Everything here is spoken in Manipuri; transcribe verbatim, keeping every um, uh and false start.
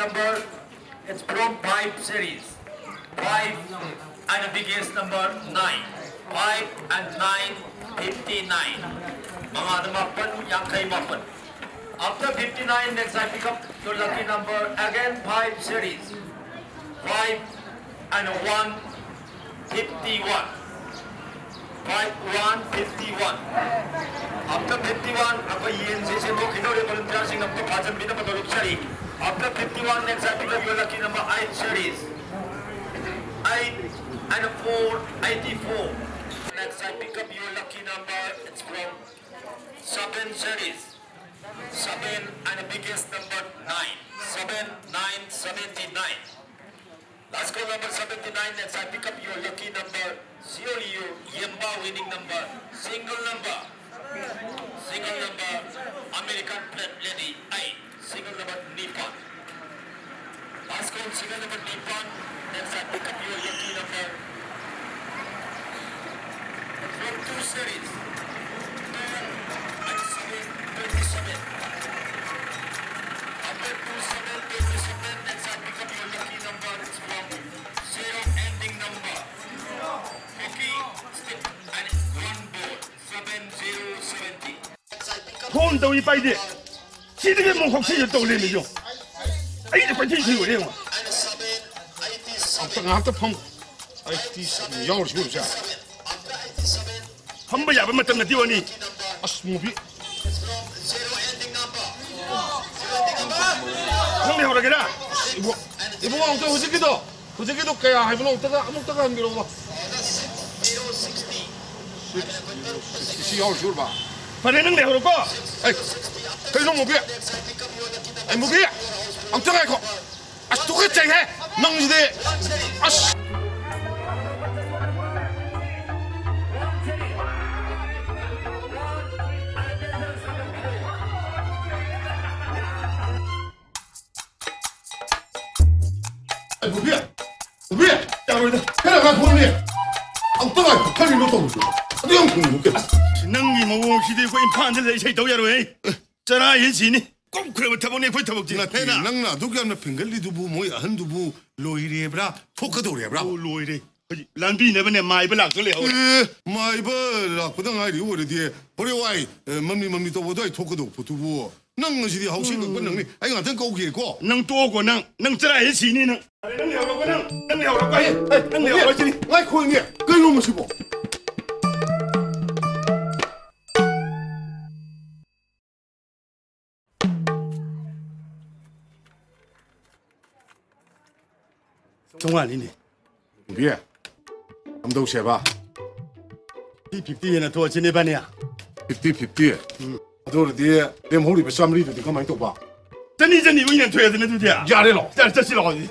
Number, it's from five series. Five and the biggest number, nine. Five and nine, fifty-nine. ꯃꯉꯥꯗ ꯃꯥꯄꯟ, ꯌꯥꯡꯈꯩ ꯃꯥꯄꯟ. After fifty-nine, next I pick up your lucky number. Again, five series. Five and one, fifty-one. Five one fifty-one. After fifty-one, ꯑꯩꯈꯣꯏ ꯌꯦꯟꯁꯦ ꯁꯦꯝꯗꯣꯛꯈꯤꯗꯧꯔꯦ꯫ Volunteerꯁꯤꯡ ꯑꯝꯇ ꯐꯥꯖꯟꯕꯤꯅꯕ ꯅꯣꯂꯨꯛꯆꯔꯤ꯫ After fifty-one, next I pick up your lucky number, eight series. Eight and four, eighty-four. Next I pick up your lucky number, it's from seven series. Seven and the biggest number, nine. Seven, nine, seventy-nine. Last call number seventy-nine, next I pick up your lucky number, Siolio Yemba winning number, single number, single number, American Plate Lady, eight, single number, Nippon. Last call, single number, Nippon, next I pick up your lucky number. From two series, two and seven, twenty-seven. After two seven, twenty-seven, next I pick up your lucky number. It's from zero ending number. Okay, stick and one ball. Seven zero seventy. Phone ꯇꯧꯏ ꯄꯥꯏꯗꯦ꯫ ꯁꯤꯗꯒꯤ ꯑꯃꯨꯛ ꯍꯧꯁꯤꯁꯨ ꯇꯧ ꯂꯩꯔꯝꯃꯤꯁꯨ꯫ ꯑꯩꯅ ꯀꯣꯏꯊꯤ ꯊꯤꯔꯨꯔꯦ ꯌꯦꯡꯉꯣ꯫ ꯑꯝꯇ ꯉꯥꯏꯍꯥꯛꯇ ꯐꯝ꯫ ꯑꯩ ꯇꯤ ꯁꯥꯔꯠ ꯌꯥꯎꯔꯤꯁꯤ ꯑꯣꯏꯕꯁꯦ꯫ ꯐꯝꯕ ꯌꯥꯕ ꯃꯇꯝ ꯅꯠꯇꯦ ꯋꯥꯅꯤ꯫ ꯑꯁ ꯃꯨꯕꯤ꯫ ꯅꯪ ꯂꯩꯍꯧꯔꯒꯦꯔꯥ? ꯏꯕꯣ, ꯏꯕꯨꯡꯉꯣ ꯑꯝꯇ ꯍꯧꯖꯤꯛꯀꯤꯗꯣ꯫ ꯍꯧꯖꯤꯛꯀꯤꯗꯣ ꯀꯌꯥ ꯍꯥꯏꯕꯅꯣ? ꯑꯃꯨꯛꯇꯒ, ꯑꯃꯨꯛꯇꯒ ꯍꯟꯕꯤꯔꯛꯑꯣꯕ꯫ ꯁꯤ ꯌꯥꯎꯔꯁꯤ ꯎꯔꯕ? ꯐꯔꯦ, ꯅꯪ ꯂꯩꯍꯧꯔꯣꯀꯣ꯫ ꯑꯩ, ꯀꯩꯅꯣ ꯃꯨꯕꯤ? ꯑꯩ ꯃꯨꯕꯤ, ꯑꯝꯇ ꯉꯥꯏꯈꯣ꯫ ꯑꯁ, ꯇꯨꯀꯠꯆꯩꯍꯦ ꯅꯪꯁꯤꯗꯤ꯫ ꯑꯁ꯫ ꯑꯩ ꯃꯨꯕꯤ, ꯃꯨꯕꯤ, ꯌꯥꯔꯣꯏꯗ꯫ ꯈꯔ ꯉꯥꯏꯈꯣꯅꯦ꯫ ꯑꯝꯇ ꯉꯥꯏꯈꯣ꯫ ꯀꯔꯤꯅꯣ ꯇꯧꯔꯤꯁꯦ? ꯑꯗꯨ ꯌꯥꯝ ꯊꯨꯅ ꯃꯨꯕꯤ꯫ ꯅꯪꯒꯤ ꯃꯑꯣꯡꯁꯤꯗꯤ ꯑꯩꯈꯣꯏ ꯏꯝꯐꯥꯜꯗ ꯂꯩ ꯏꯁꯩ ꯇꯧ ꯌꯥꯔꯣꯏꯍꯦ꯫ ꯆꯔꯥ ꯍꯦꯟ ꯁꯤꯅꯤ꯫ ꯀꯧꯈ꯭ꯔꯕ ꯊꯕꯛꯅꯤ ꯑꯩꯈꯣꯏ ꯊꯕꯛꯁꯤ꯫ ꯅꯠꯇꯦ, ꯍꯦꯟꯅ ꯅꯪꯅ ꯑꯗꯨꯛ ꯌꯥꯝꯅ ꯐꯤꯡꯒꯠꯂꯤꯗꯨꯕꯨ ꯃꯣꯏ ꯑꯍꯟꯗꯨꯕꯨ ꯂꯣꯏꯔꯦꯕ꯭ꯔꯥ? ꯊꯣꯛꯀꯗꯧꯔꯦꯕ꯭ꯔꯥ? ꯑꯣ, ꯂꯣꯏꯔꯦ꯫ ꯍꯧꯖꯤꯛ ꯂꯥꯟꯕꯤꯅꯕꯅꯦ ꯃꯥꯏꯕ ꯂꯥꯛꯇ ꯂꯩꯍꯧꯔꯦ꯫ ꯑꯦ, ꯃꯥꯏꯕ ꯂꯥꯛꯄꯗ ꯉꯥꯏꯔꯤ ꯑꯣꯏꯔꯗꯤ ꯍꯣꯔꯦꯟ ꯋꯥꯏ, ꯑꯦ, ꯃꯝꯂꯤ ꯃꯝꯂꯤ ꯇꯧꯕ ꯑꯗꯨꯋꯥꯏ ꯊꯣꯛꯀꯗꯧꯕ ꯄꯣꯠꯇꯨꯕꯨ꯫ ꯅꯪ ꯉꯁꯤꯗꯤ ꯍꯧꯁꯤ ꯉꯛꯄ ꯅꯪꯅꯤ꯫ ꯑꯩ ꯉꯥꯛꯇꯪ ꯀꯧꯒꯦꯀꯣ꯫ ꯅꯪ ꯇꯣꯛꯑꯣꯀꯣ, ꯅꯪ, ꯅꯪ ꯆꯔꯥ ꯍꯦꯛ ꯁꯤꯅꯤ ꯅꯪ꯫ ꯅꯪ ꯂꯩꯍꯧꯔꯣꯀꯣ, ꯅꯪ, ꯅꯪ ꯂꯩꯍꯧꯔꯣꯀꯣ, ꯑꯩ, ꯑꯩ, ꯅꯪ ꯂꯩꯍꯧꯔꯣ ꯁꯤꯅꯤ꯫ ꯉꯥꯏꯈꯣ ꯏꯅꯦ, ꯀꯩꯅꯣ ꯃꯁꯤꯕꯣ? ꯆꯥꯝꯃꯉꯥꯅꯤꯅꯦ꯫ ꯇꯣꯝꯕꯤ, ꯀꯝꯗꯧꯁꯦꯕ? ꯐꯤꯐꯇꯤ ꯐꯤꯐꯇꯤ ꯍꯦꯟꯅ ꯊꯣꯛꯑꯁꯤꯅꯦ ꯏꯕꯥꯅꯤ꯫ Fifty fifty? ꯎꯝ꯫ ꯑꯗꯨ ꯑꯣꯏꯔꯗꯤ ꯂꯦꯝꯍꯧꯔꯤꯕ ꯆꯥꯝꯃꯔꯤꯗꯨꯗꯤ ꯀꯃꯥꯏꯅ ꯇꯧꯕ? ꯆꯅꯤ ꯆꯅꯤ ꯑꯣꯏꯅ ꯊꯣꯛꯑꯦꯗꯅ ꯑꯗꯨꯗꯤ꯫ ꯌꯥꯔꯦ ꯂꯥꯛꯑꯣ꯫ ꯆꯠ-, ꯆꯠꯁꯤ ꯂꯥꯛꯑꯣ ꯑꯗꯨꯗꯤ꯫